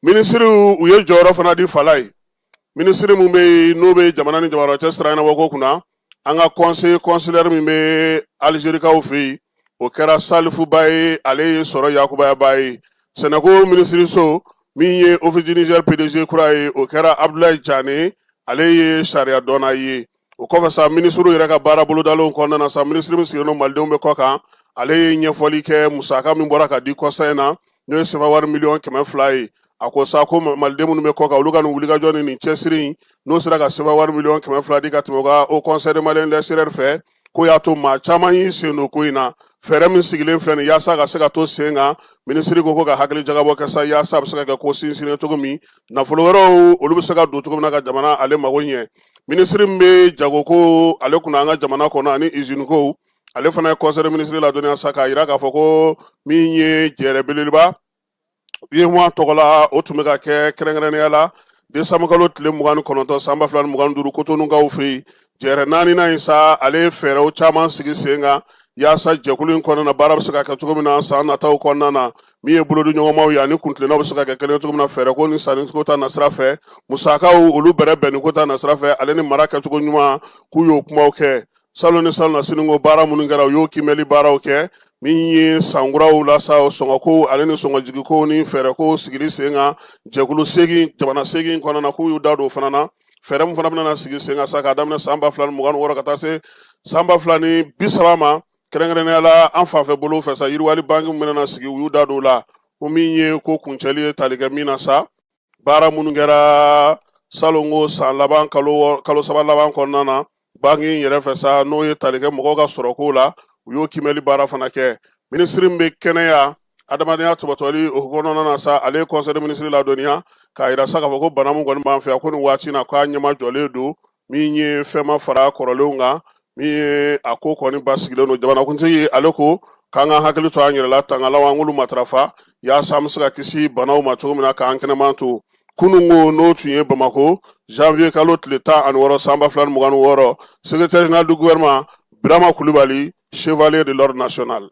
Minisiriw, u ye jɔyɔrɔ fana di, Falayi. Minisiri min bɛ yen, n'o bɛ jamana ni jamana cɛ sira ɲɛnabɔko kunna, an ka conseiller consulaire min bɛ Alizerikaw fɛ yen, o kɛra Salifu Ba ye, ale ye sɔrɔ yakubaya ba ye. Sɛnɛko minisiriso, min ye Office du Niger PDG kura ye, o kɛra Abdoulaye Jane, ale ye sariya dɔnna ye. O kɔfɛ sa, minisiriw yɛrɛ ka baara bolodalenw kɔnɔna na sa, minisiri min sigilen don malidenw bɛ kɔ kan, ale ye ɲɛfɔli kɛ musaka min bɔra ka di kɔsa in na, n'o ye sefa wari miliyɔn 200 ye. A ko sa ko maliden minnu bɛ kɔ kan, olu ka nin wulikajɔ ni nin cɛsiri in, n'o sera ka sefa wari miliyɔn 200 di ka tɛmɛ u ka Haut Conseil des Maliens de l'extérieur fɛ, ko y'a to maa caman y'i sen don ko in na. Fɛɛrɛ min sigilen filɛ nin yaasa ka se ka to sen kan, minisiri ko ka hakili jagabɔ kɛ sa yaasa a bɛ se ka kɛ ko sinsinnen cogo min, nafolo wɛrɛw olu bɛ se ka don cogo min na ka jamana ale mago ɲɛ. Minisiri min bɛ jagoko ale kunna an ka jamana kɔnɔ ani izinikow, ale fana ye conseil des ministres ladɔnniya sa k'a yira k'a fɔ ko min ye jɛrɛ belebeleba UEMOA tɔgɔ la, o tun bɛ ka kɛ kɛrɛnkɛrɛnnenya la desanburu kalo tile 29 san 2025 Kotonukaw fɛ yen. Jɛrɛ naaninan in sa, ale ye fɛɛrɛw caman sigi sen kan yaasa jɛkulu in kɔnɔna na baara bɛ se ka kɛ cogo min na san nataw kɔnɔna na, min ye bolodiɲɔgɔnmaw ye ani kuntilennaw bɛ se ka kɛ kelen cogo min na, fɛɛrɛko ni sanniko ta nasira fɛ, musakaw olu bɛrɛ bɛnni ko ta nasira fɛ, ale ni mara kɛcogo ɲuman, k'u y'o kumaw kɛ salon ni salon na. Siniko baara minnu kɛra, u y'o kiimɛli baaraw kɛ. Min ye sankuraw la sa, sɔngɔko ale ni sɔngɔjigiko ni fɛɛrɛko sigili sen kan jɛkulu seegin, jamana seegin kɔnɔna na, k'u y'u da don o fana na. Fɛɛrɛ min fana bɛna sigi sen kan sa k'a daminɛ san 2026 ka taa se san 2030 ma. Kɛrɛnkɛrɛnnenya la an fanfɛ bolo fɛ sa, yiriwali banki min bɛna sigi, u y'u da don o la ko min ye ko kuncɛli ye tali kɛ min na sa, baara minnu kɛra salongo san laban kalo 3 laban kɔnɔna na banki in yɛrɛ fɛ sa, n'o ye tali kɛ mɔgɔw ka sɔrɔko la, u y'o kiimɛli baara fana kɛ. Minisiri min bɛ kɛnɛya adamadenya tɔbɔtɔli o kɔnɔna na sa, ale ye conseil des ministres ladɔnniya k'a yira sa k'a fɔ ko bana min kɔni b'an fɛ yan, ko nin waati in na k'a ɲɛmajɔlen don, min ye fɛn ma fara kɔrɔlenw kan, min ye a ko kɔni basigilen don. Jamanakuntigi ale ko k'an ka hakili to an yɛrɛ la, tangalaw an k'olu matarafa yaasa an bɛ se ka kisi banaw ma cogo min na k'an kɛnɛman to. Kunungo n'o tun ye Bamakɔ, janvier kalo tile 16 san 2026, secrétaire général du gouvernement Birama Kulibali, chevalier de l'ordre national.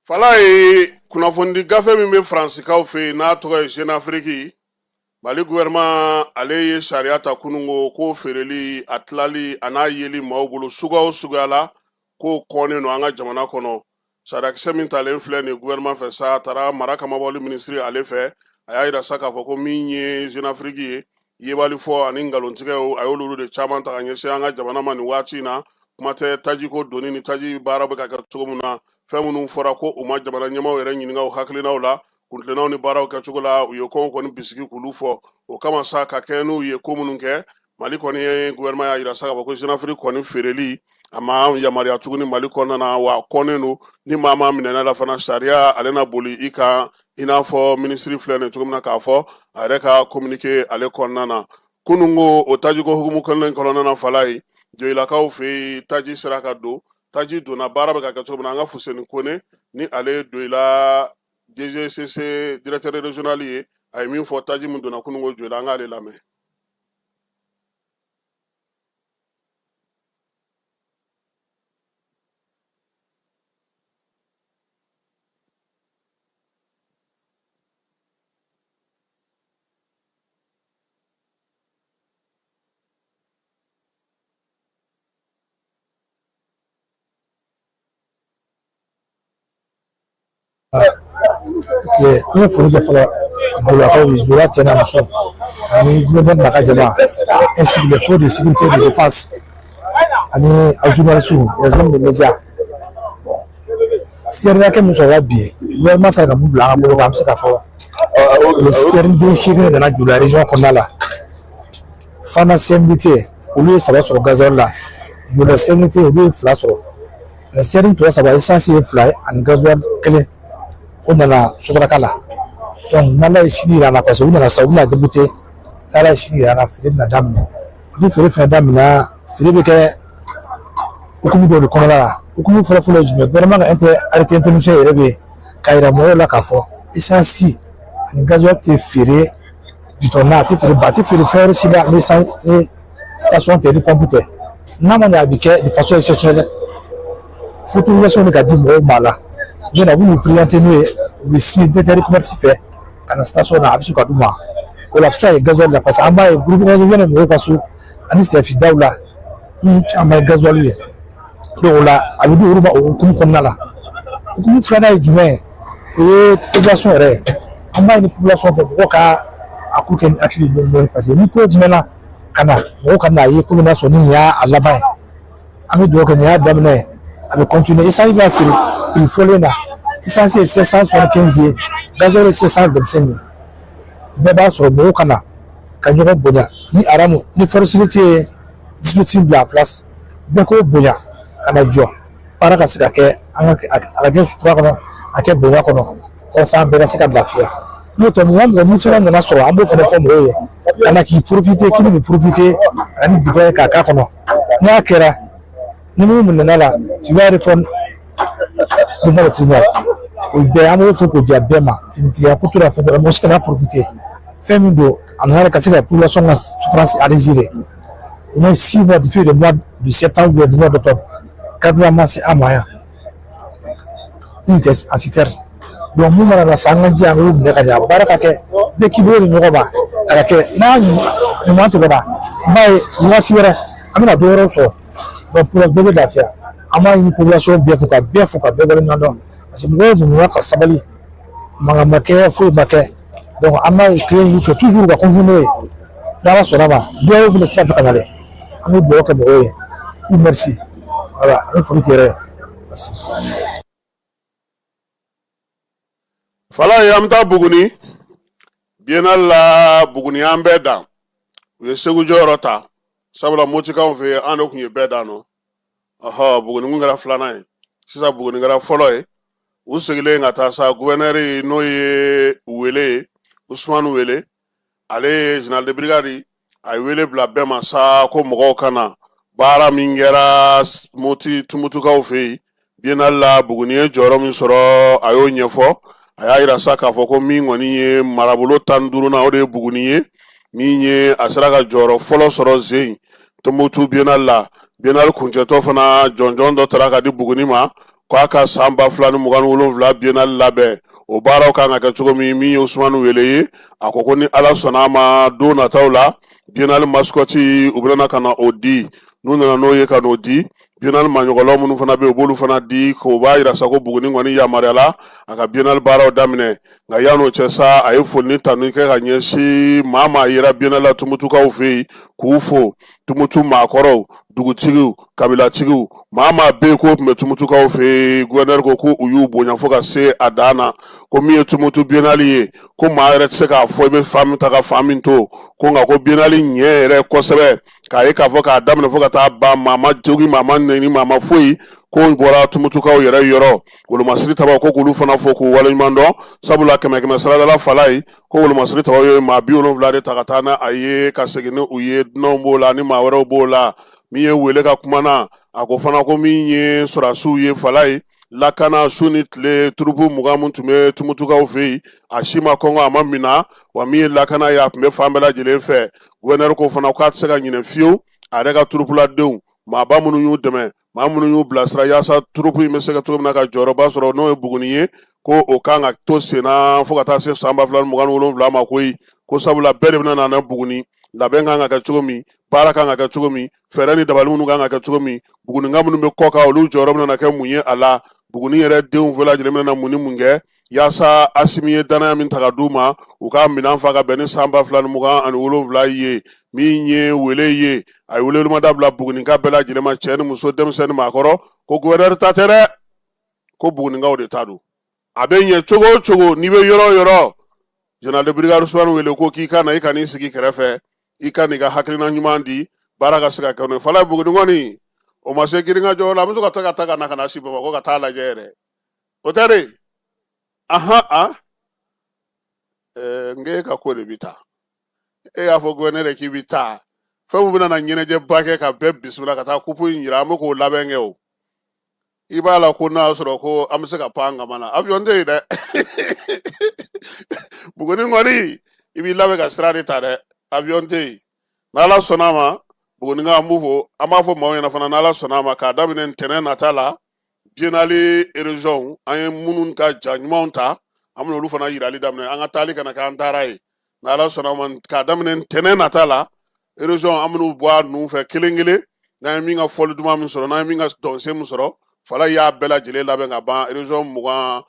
Falaye, kunnafonidi gafe min bɛ Faransikaw fɛ yen n'a tɔgɔ ye Jeune Afrique, Mali gouvernement ale ye sariya ta kunungo ko feereli, a tilali, a n'a yeli maaw bolo suguya o suguya la, k'o kɔnnen don an ka jamana kɔnɔ. Sariyakisɛ min talen filɛ nin gouvernement fɛ sa, a taara mara kamabɔli minisiri ale fɛ. A y'a yira sa k'a fɔ ko min ye Jeune Afrique ye, yebali fɔ ani nkalontigɛw, a y'olu de caman ta ka ɲɛsin an ka jamana ma nin waati in na. Kuma tɛ tajiko donni ni taji baara bɛ ka kɛ cogo min na, fɛn minnu fɔra ko u ma jamana ɲɛmaaw yɛrɛ ɲininka u hakilinaw la, kuntilennaw ni baaraw kɛcogo la, u ye kow kɔni bisigi k'olu fɔ. O kama sa, ka kɛɲɛ n'u ye ko minnu kɛ, Mali kɔni ye gouvernement y'a yira sa k'a fɔ ko Jeune Afrique kɔni feereli a ma yamaruya tuguni Mali kɔnɔna na, wa a kɔnnen don. Ni maa maa minɛna la fana, sariya ale na boli i kan, i n'a fɔ minisiri filɛ nin cogo min na k'a fɔ a yɛrɛ ka communiqué ale kɔnɔna na kunungo. O tajiko hukumu kelen kɔnɔna na, Falaye, Joyilakaw fɛ yen, taji sera ka don, taji donna, baara bɛ ka kɛ cogo min na, an ka Fuseni Kone ni ale ye Joyila DGCC directeur régional ye, a ye min fɔ taji min donna kunungo Joyila, an k'ale lamɛn. An bɛ foli kɛ fɔlɔ Joyilakaw ye, Joyila cɛ n'a muso ani gouverneur n'a ka jama, ainsi que les forces de sécurité et de défense ani aw journalistes, les hommes de médias. Bon, citerne hakɛ min sɔrɔla bi, gouvernement sera ka mun bila an ka bolo kan, an bɛ se k'a fɔ o citerne den 8 de nana Joyila région kɔnɔna la. Fana CMDT olu ye 3 sɔrɔ gasoil la, Joyila CMDT olu ye 2 sɔrɔ. Citerne tɔ 3, essence ye 2 ye ani gasoil 1, o nana Sotrac la. Donc n'Ala ye sini yira an na, parce que u nana sisan, u bɛna débuter, n'Ala ye sini yira an na, feere bɛna daminɛ. Ni feere fɛnɛ daminɛ, feere bɛ kɛ hukumu dɔw de kɔnɔna la. Hukumu fɔlɔ-fɔlɔ ye jumɛn? Gouvernement ka arrêté interministériel yɛrɛ bɛ yen k'a yira mɔgɔw la k'a fɔ essence ani gasoil tɛ feere bitɔn na, a tɛ feere ba, a tɛ feere fɛn wɛrɛ si la ni essence ni station tɛ, ni pompe tɛ. N'a ma ɲɛ, a bɛ kɛ de façon exceptionnelle, fo autorisation de ka di mɔgɔw ma la. U bɛ na, u b'u présenter n'o ye, u bɛ signer directeur de commerce fɛ ka na station na, a bɛ se ka d'u ma. O la a bɛ se ka kɛ gasoil la, parce que an b'a ye groupe électrogène mɔgɔw ka so ani sɛfidaw la, caman ye gasoil ye. Donc o la a bɛ di olu ma o hukumu kɔnɔna la. Hukumu filanan ye jumɛn ye? O ye population yɛrɛ ye. An b'a ɲini population fɛ, mɔgɔw ka a ko kɛ ni hakili ye dɔɔni dɔɔni, parce que ni ko mɛnna ka na, mɔgɔw ka n'a ye komi n'a sɔrɔ ni nin y'a laban ye. An bɛ dugawu kɛ, nin y'a daminɛ ye, a bɛ continuer. Essence b'a feere prix fɔlen na, essence ye 775 ye, gasoil ye 725 ye. Bɛɛ b'a sɔrɔ, mɔgɔw ka na ka ɲɔgɔn bonya ni aramu ni force sécurité ye dispositif bila en place, bɛɛ k'o bonya ka na jɔ, baara ka se ka kɛ, an ka a ka kɛ sutura kɔnɔ, a kɛ bonya kɔnɔ, walasa an bɛɛ ka se ka lafiya. N'o tɛ, mɔgɔ mɔgɔ ni fɛn nana sɔrɔ, an b'o fana fɔ mɔgɔw ye ka na k'i profiter, k'i bɛ profiter ani bitɔn ye k'a k'a kɔnɔ. N'a kɛra ni mun minɛna la, tu vas répondre devant le tribunal. O bɛɛ an b'o fɔ k'o diya bɛɛ ma, tintigiya ko t'o la, fɛn dɔ la, mɔgɔ si kana profiter. Fɛn min don, a nana ka se ka population ka souffrance alléger de. Au moins 6 mois, depuis le mois de septembre ou le mois d'octobre, carburant ma se an ma yan, ni tɛ en citerne. Donc mun mana na sa, an ka jija an k'u minɛ ka ɲɛ, baara ka kɛ, bɛɛ k'i bolo di ɲɔgɔn ma, a ka kɛ n'a ɲuman tɛmɛna, i b'a ye waati wɛrɛ an bɛna dɔ wɛrɛw sɔrɔ. Donc pour bɛɛ bɛ lafiya. An b'a ɲini population bɛɛ fo, ka bɛɛ fo, ka bɛɛ waleɲuman dɔn, parce que mɔgɔw muɲuna ka sabali, mankan ma kɛ, foyi ma kɛ. Donc an b'a tile ɲini fɛ toujours ka continuer n'o ye. N'Ala sɔnna ma, duwawu bɛna sira fɛ ka na dɛ. An bɛ dugawu kɛ mɔgɔw ye. Merci, voilà, an bɛ foli k'i yɛrɛ ye. Merci. Falaye, an bɛ taa Buguni biennale la. Buguni an bɛɛ dan, u ye Segu jɔyɔrɔ ta, sabula Motikaw fɛ yen, an de tun ye bɛɛ dan nɔ. Ɔhɔ, Buguni kun kɛra filanan ye, sisan Buguni kɛra fɔlɔ ye. U segilen ka taa sa, guvɛnɛri n'o ye Wele ye, Usumani Wele, ale ye général de brigade, a ye wele bila bɛɛ ma sa ko mɔgɔw ka na. Baara min kɛra Moti Tumutukaw fɛ yen biennale la, Buguni ye jɔyɔrɔ min sɔrɔ, a y'o ɲɛfɔ. A y'a yira sa k'a fɔ ko min kɔni ye marabolo 15nan, o de ye Buguni ye, min ye a sera ka jɔyɔrɔ fɔlɔ sɔrɔ zen Tumutu biennale la. Biennale kuncɛtɔ fana, jɔnjɔn dɔ tara ka di Buguni ma k'a ka san 2027 biennale labɛn. O baaraw kan ka kɛ cogo min, min ye Usumani Wele ye, a ko ko ni Ala sɔnna a ma, don nataw la, biennale mascotte, u bɛna ka na o di. N'u nana n'o ye ka n'o di, biennale maɲɔgɔlɔ minnu fana bɛ yen, u b'olu fana di, k'o b'a yira sa ko Buguni kɔni yamaruyala a ka biennale baaraw daminɛ. Nka yan'o cɛ sa, a ye foli ni tanu kɛ ka ɲɛsin maa maa yera biennale la Tumutukaw fɛ yen, k'u fo, Tumutu maakɔrɔw, dugutigiw, kabilatigiw, maa maa bɛ yen k'o tun bɛ Tumutukaw fɛ yen. Guvɛnɛri ko ko u y'u bonya fo ka se a dan na, ko min ye Tumutu biennale ye, ko maa yɛrɛ tɛ se k'a fɔ i bɛ fan min ta ka fan min to, ko nka ko biennale ɲɛ yɛrɛ kosɛbɛ, k'a ye k'a fɔ k'a daminɛ fo ka taa ban, maa ma jogi, maa ma nɛni, maa ma foyi, ko bɔra Tumutukaw yɛrɛ yɔrɔ. Wolomasiri tabaw, ko k'olu fana fo k'u waleɲuman dɔn, sabula kɛmɛ kɛmɛ saradala, Falaye, ko wolomasiri tabaw ye maa 70 de ta ka taa n'a a ye ka segin ni u ye. Dunanw b'o la ni maa wɛrɛw b'o la. Min ye Wele ka kuma na, a ko fana ko min ye sɔrɔdasiw ye, Falaye, lakana su ni tile, turupu 20 min tun bɛ Tumutukaw fɛ yen, a si ma kɔngɔ, a ma mina, wa min ye lakana ye, a tun bɛ fan bɛɛ lajɛlen fɛ. Guvɛnɛri ko fana k'a tɛ se ka ɲinɛ fiyewu a yɛrɛ ka turupuladenw, maaba minnu y'u dɛmɛ, maa minnu y'u bilasira yaasa turupu in bɛ se ka cogo min na ka jɔyɔrɔba sɔrɔ, n'o ye Buguni ye, ko o kan ka to senna fo ka taa se san 2027 ma koyi, ko sabula bɛɛ de bɛna na na Buguni. Labɛn kan ka kɛ cogo min, baara kan ka kɛ cogo min, fɛɛrɛ ni dabali minnu kan ka kɛ cogo min, Buguninka minnu bɛ kɔ kan, olu jɔyɔrɔ bɛna kɛ mun ye a la, Buguni yɛrɛ denw bɛɛ lajɛlen bɛna mun ni mun kɛ yaasa Asimi ye danaya min ta ka d'u ma, u ka minɛn fa ka bɛn ni san 2027 ye. Min ye Wele ye, a ye welewelemada bila Buguninka bɛɛ lajɛlen ma, cɛ ni muso, denmisɛn ni maakɔrɔ, ko guvɛnɛri ta tɛ dɛ, ko Buguninkaw de ta don. A bɛ ɲɛ cogo o cogo, n'i bɛ yɔrɔ o yɔrɔ, général de brigade Usumani Wele ko k'i ka na, i ka n'i sigi kɛrɛfɛ, i ka n'i ka hakilina ɲuman di, baara ka se ka kɛ n'o ye. Falaye, Buguni kɔni o ma se girinkajɔ la, an bɛ se ka taa ka taa ka na ka na si Bamakɔ ka taa lajɛ yɛrɛ, o tɛ de. Ahan, a n k'e ka ko de bi taa, e y'a fɔ guvɛnɛri k'i bi taa fɛn min bɛna na ɲɛnajɛba kɛ ka bɛɛ bisimila ka taa kupu in jira, an bɛ k'o labɛn kɛ. O i b'a la ko n'a y'a sɔrɔ ko an bɛ se ka pan kama na, avion tɛ yen dɛ. Buguni kɔni, i b'i labɛn ka sira de ta dɛ, avion tɛ yen. N'Ala sɔnna a ma, Buguninka, an b'u fo. An b'a fɔ maaw ɲɛna fana, n'Ala sɔnna a ma, k'a daminɛ ntɛnɛn nata la, biennale région, an ye minnu ka ja ɲumanw ta, an bɛna olu fana yirali daminɛ. An ka taali kana k'an taara ye. N'Ala sɔnna a ma, k'a daminɛ ntɛnɛn nata la, région, an bɛn'u bɔ a nun fɛ kelen kelen. N'an ye min ka fɔli duman min sɔrɔ, n'an ye min ka dɔnsen min sɔrɔ, Falaye y'a bɛɛ lajɛlen labɛn ka ban. Région 20,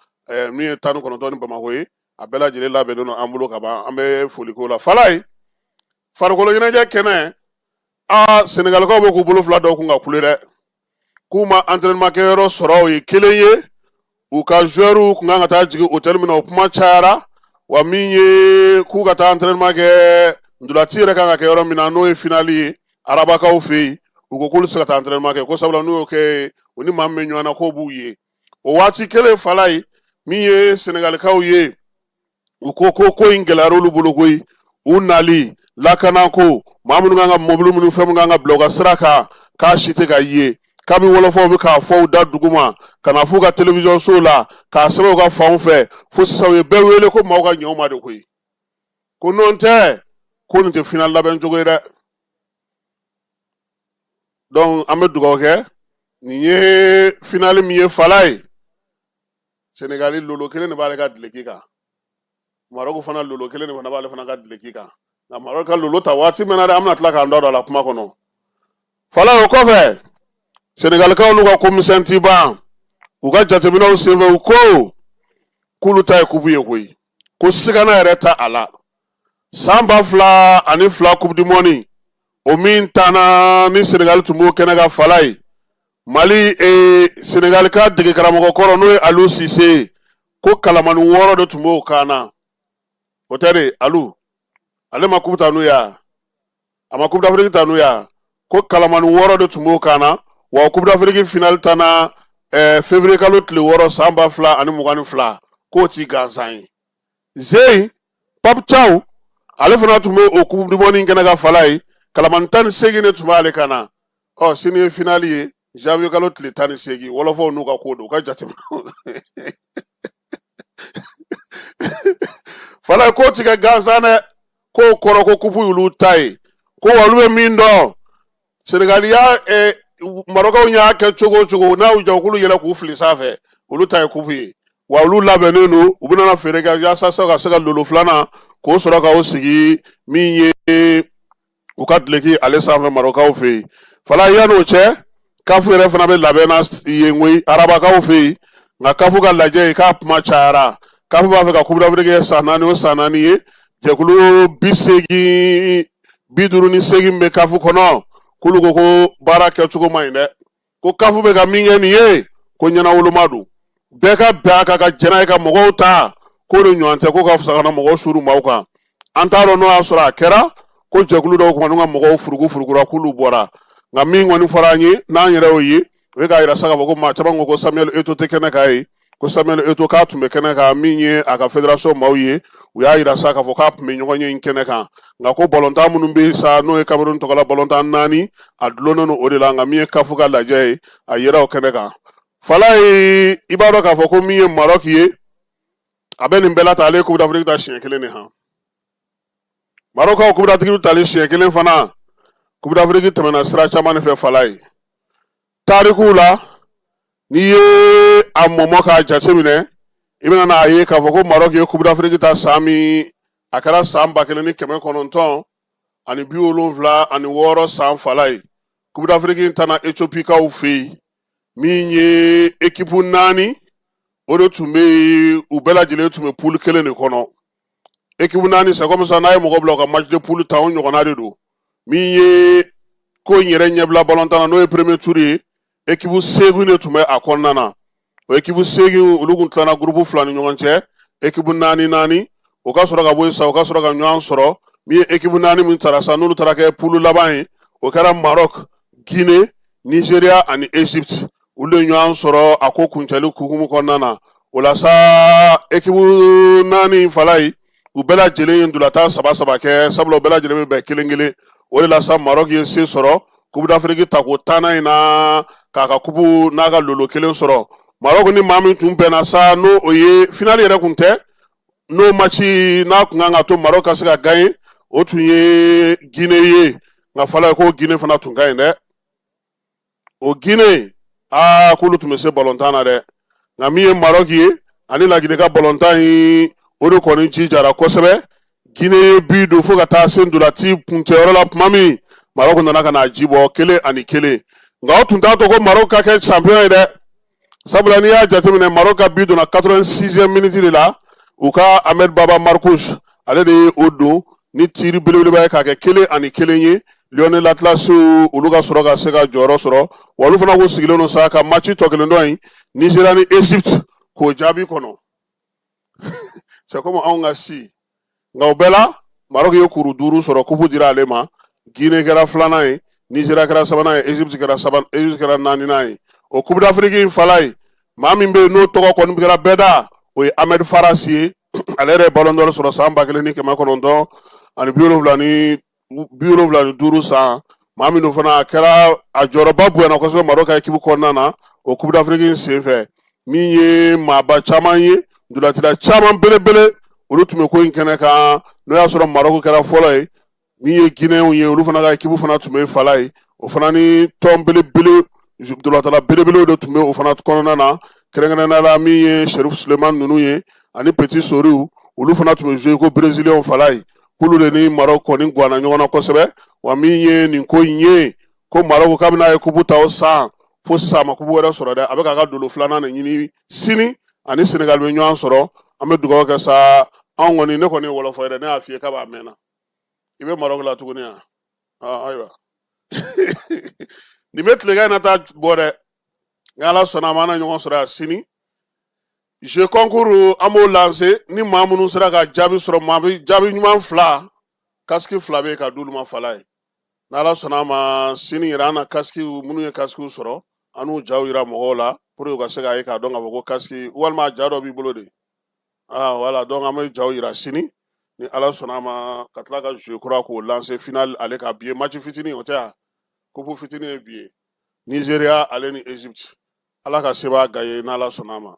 min ye 19 ni Bamakɔ ye, a bɛɛ lajɛlen labɛnnen don an bolo ka ban. An bɛ foli k'o la. Falaye, farikolo ɲɛnajɛ kɛnɛ, aa, Senegalikaw bɛ k'u bolo fila dɔw kun ka kule dɛ, k'u ma entraînement kɛyɔrɔ sɔrɔ. O ye kelen ye. U ka joueurs kun kan ka taa jigin hôtel min na, o kuma cayara. Wa min ye k'u ka taa entraînement kɛ, ntolaci yɛrɛ kan ka kɛ yɔrɔ min na, n'o ye finale ye Arabakaw fɛ yen, u ko k'olu tɛ se ka taa entraînement kɛ, ko sabula n'u y'o kɛ, u ni maa min bɛ ɲɔgɔn na, k'o b'u ye. O waati kelen, Falaye, min ye Senegalikaw ye, u ko ko ko in gɛlɛyara olu bolo koyi. U nali lakanako, maa minnu kan ka mobili minnu, fɛn minnu kan ka bila u ka sira kan, k'a si tɛ ka ye. Kabi wɔlɔfɔw bɛ k'a fɔ u da duguma, ka na f'u ka télévision so la, k'a sɛbɛn u ka fanw fɛ, fo sisan u ye bɛɛ wele ko maaw ka ɲɛ u ma de koyi, ko n'o tɛ, ko nin tɛ final labɛn cogo ye dɛ. Donc an bɛ dugawu kɛ. Nin ye finale min ye, Falaye, Senegali lolo kelen de b'ale ka dileki kan, Marɔku fana lolo kelen de fana b'ale fana ka dileki kan. Nka Marɔku ka lolo ta waati mɛnna dɛ, an bɛna tila k'an da don a la kuma kɔnɔ. Falaye, o kɔfɛ, Senegalikaw n'u ka ko misɛn ti ban. U ka jateminɛw senfɛ, u ko k'olu ta ye kupu ye koyi, ko sigana yɛrɛ ta a la. San 2002 Coupe du monde, o min tanna ni Senegali tun b'o kɛnɛ kan, Falaye. Mali Senegali ka dege karamɔgɔ kɔrɔ n'o ye Aliou Cissé ye, ko kalamani 6 de tun b'o kan na. O tɛ de, Aliou ale ma coupe ta n'u ya, a ma Coupe d'Afrique ta n'u ya. Ko kalamani 6 de tun b'o kan na. Wa Coupe d'Afrique finale tanna février kalo tile 6 san 2022, k'o ti gansan ye. Zeyi Pape Thiaw, ale fana tun bɛ o Coupe du monde in kɛnɛ kan fala ye, kalamani 18 de tun b'ale kan na. Ɔ, sini ye finale ye, janvier kalo tile 18. Wɔlɔfɔw n'u ka ko don, u ka jateminɛ fala, k'o ti kɛ gansan dɛ. K'o kɔrɔ ko kupu y'olu ta ye, ko wa olu bɛ min dɔn, Senegali y'a Marɔkaw y'a kɛ cogo o cogo, n'a y'u ja k'olu yɛlɛ k'u fili sanfɛ, olu ta ye kupu ye. Wa olu labɛnnen don, u bɛna feere kɛ yaasa ka se ka lolo filanan k'o sɔrɔ ka o sigi min ye u ka duloki ale sanfɛ Marɔkaw fɛ yen. Fala, yan'o cɛ, kafu yɛrɛ fana bɛ labɛn na yen koyi, arabakaw fɛ yen. Nka kafu ka lajɛ ye k'a kuma cayara. Kafu b'a fɛ ka Coupe d'Afrique kɛ san 4 o san 4 ye. Jɛkulu 58 bɛ kafu kɔnɔ, k'olu ko ko baara kɛcogo man ɲi dɛ, ko kafu bɛ ka min kɛ nin ye, ko ɲɛnawoloma don, bɛɛ ka bɛn a kan ka jɛn n'a ye ka mɔgɔw ta, k'o de ɲɔgɔn tɛ ko ka fisa ka na mɔgɔw suru maaw kan. An t'a dɔn n'o y'a sɔrɔ a kɛra ko jɛkulu dɔw kɔni ka mɔgɔw furugu furugura k'olu bɔra. Nka min kɔni fɔra an ye n'an yɛrɛ y'o ye, o ye k'a yira sa k'a fɔ ko maa caman ko ko Samuel Eto'o tɛ kɛnɛ kan ye, ko Samuel Eto'o k'a tun bɛ kɛnɛ kan. Min ye a ka fédération maaw ye, u y'a yira sa k'a fɔ k'a tun bɛ ɲɔgɔnye in kɛnɛ kan. Nka ko balontan minnu bɛ yen sa, n'o ye Cameroun tɔgɔla balontan 4, a dulonnen don o de la. Nka min ye kafu ka lajɛ ye, a yera o kɛnɛ kan. Falaye, i b'a dɔn k'a fɔ ko min ye Maroc ye, a bɛ nin bɛɛ la ta, ale ye Coupe d'Afrique ta siɲɛ kelen de han. Maroc ka Coupe d'Afrique tali siɲɛ kelen fana, Coupe d'Afrique tɛmɛna sira caman de fɛ. Falaye, tarikuw la, n'i ye a mɔmɔ k'a jateminɛ, i bɛna n'a ye k'a fɔ ko Maroc ye Coupe d'Afrique ta san min, a kɛra san 1976 san. Falaye, Coupe d'Afrique in tanna Ethiopie-kaw fɛ yen. Min ye ekipu 4, o de tun bɛ yen, u bɛɛ lajɛlen tun bɛ poule kelen de kɔnɔ. Ekipu 4, c'est comme ça n'a ye mɔgɔ bila u ka match de poule ta, o ɲɔgɔnna de don. Min ye ko in yɛrɛ ɲɛbila balontan na, n'o ye premier tour ye, ekipu 8 de tun bɛ a kɔnɔna na. O ekipu 8, olu kun tilana gurupu 2 ni ɲɔgɔn cɛ, ekipu 4 4. O ka sɔrɔ ka bɔ yen sa, o ka sɔrɔ ka ɲɔgɔn sɔrɔ. Min ye ekipu 4 min tara sa, n'olu taara kɛ poule laban ye, o kɛra Maroc, Guinée, Nigeria ani Egypte. Olu de ɲɔgɔn sɔrɔ a ko kuncɛli hukumu kɔnɔna na. O la sa, ekipu 4, Falaye, u bɛɛ lajɛlen ye ntolatan 3 3 kɛ, sabula u bɛɛ lajɛlen bɛ bɛn kelen kelen. O de la sa, Maroc ye se sɔrɔ Coupe d'Afrique tako 10nan in na, k'a ka kupu n'a ka lolo kelen sɔrɔ. Maroc ni maa min tun bɛnna sa, n'o o ye finale yɛrɛ kun tɛ, n'o match n'a kun kan ka to Maroc ka se ka gagner, o tun ye Guinée ye. Nka Falaye, ko Guinée fana tun ka ɲi dɛ. O Guinée, aa, k'olu tun bɛ se balontan na dɛ. Nka min ye Maroc ye ani Laginɛ ka balontan in, o de kɔni jijara kosɛbɛ. Guinée ye bi don fo ka taa se ntolati kuncɛyɔrɔ la tuma min, Maroc nana ka na ji bɔ 1-1. Nka o tun t'a to ko Maroc ka kɛ champion ye dɛ, sabula n'i y'a jateminɛ, Maroc ka bi donna 86e minute de la. U ka Ahmed Baba Marcus, ale de ye o don ni tiri belebeleba ye k'a kɛ 1-1 ye. Lions de l'Atlas, olu ka sɔrɔ ka se ka jɔyɔrɔ sɔrɔ. Wa olu fana ko sigilen don sa ka match tɔ kelen dɔ in, Nigeria ni Egypte, k'o jaabi kɔnɔ. C'est comme anw ka si. Nka o bɛɛ la, Maroc ye kuru 5 sɔrɔ, kupu dira ale ma. Guinée kɛra filanan ye, Nigeria kɛra sabanan ye, Egypte kɛra naaninan ye. O Coupe d'Afrique in, Falaye, maa min bɛ yen n'o tɔgɔ kɔni kɛra bɛɛ da, o ye Ahmed Faras ye. Ale yɛrɛ ye ballon d'or sɔrɔ san 1975 san. Maa minnu fana a kɛra a jɔyɔrɔba bonyana kosɛbɛ Maroc ka équipe kɔnɔna na o Coupe d'Afrique in senfɛ. Min ye maaba caman ye, ntolacila caman belebele, olu tun bɛ ko in kɛnɛ kan. N'o y'a sɔrɔ Maroc kɛra fɔlɔ ye, min ye Guinéenw ye, olu fana ka équipe fana tun bɛ Falaye. O fana ni tɔn belebele, ntolatala belebelew de tun bɛ o fana kɔnɔna na, kɛrɛnkɛrɛnnenya la min ye Cherif Suleiman ninnu ye ani Petit Soriw, olu fana tun bɛ jouer ko Brésilien. Falaye, k'olu de ni Maroc kɔni ganna ɲɔgɔn na kosɛbɛ. Wa min ye nin ko in ye, ko Maroc kabini a ye kupu ta o san fo sisan, a ma kupu wɛrɛ sɔrɔ dɛ. A bɛ k'a ka dolo filanan de ɲini. Sini ani Senegal bɛ ɲɔgɔn sɔrɔ. An bɛ dugawu kɛ sa. Anw kɔni, ne kɔni ye wɔlɔfɔ yɛrɛ, ne y'a f'i ye k'a b'a mɛnna. I bɛ Maroc la tuguni yan? Ayiwa, nin bɛ tilegan in na taa bɔ dɛ. Ni Ala sɔnna a ma, an na ɲɔgɔn sɔrɔ yan sini. Jeu concours, an b'o lancer. Ni maa minnu sera ka jaabi sɔrɔ, maa bɛ jaabi ɲuman fila, casque fila bɛ yen ka d'olu ma fala ye. N'Ala sɔnna a ma, sini yɛrɛ an na casque, minnu ye casque sɔrɔ, an n'u jaw yira mɔgɔw la pour que u ka se k'a ye k'a dɔn k'a fɔ ko casque walima ja dɔ b'i bolo de. Ah voilà, donc an bɛ jaw yira sini ni Ala sɔnna a ma, ka tila ka jeu kura k'o lancer. Final ale ka bi ye match fitinin o tɛ yan, coupe fitinin ye bi ye, Nigéria ale ni Égypte. Ala ka sebaya ga ye n'Ala sɔnna a ma.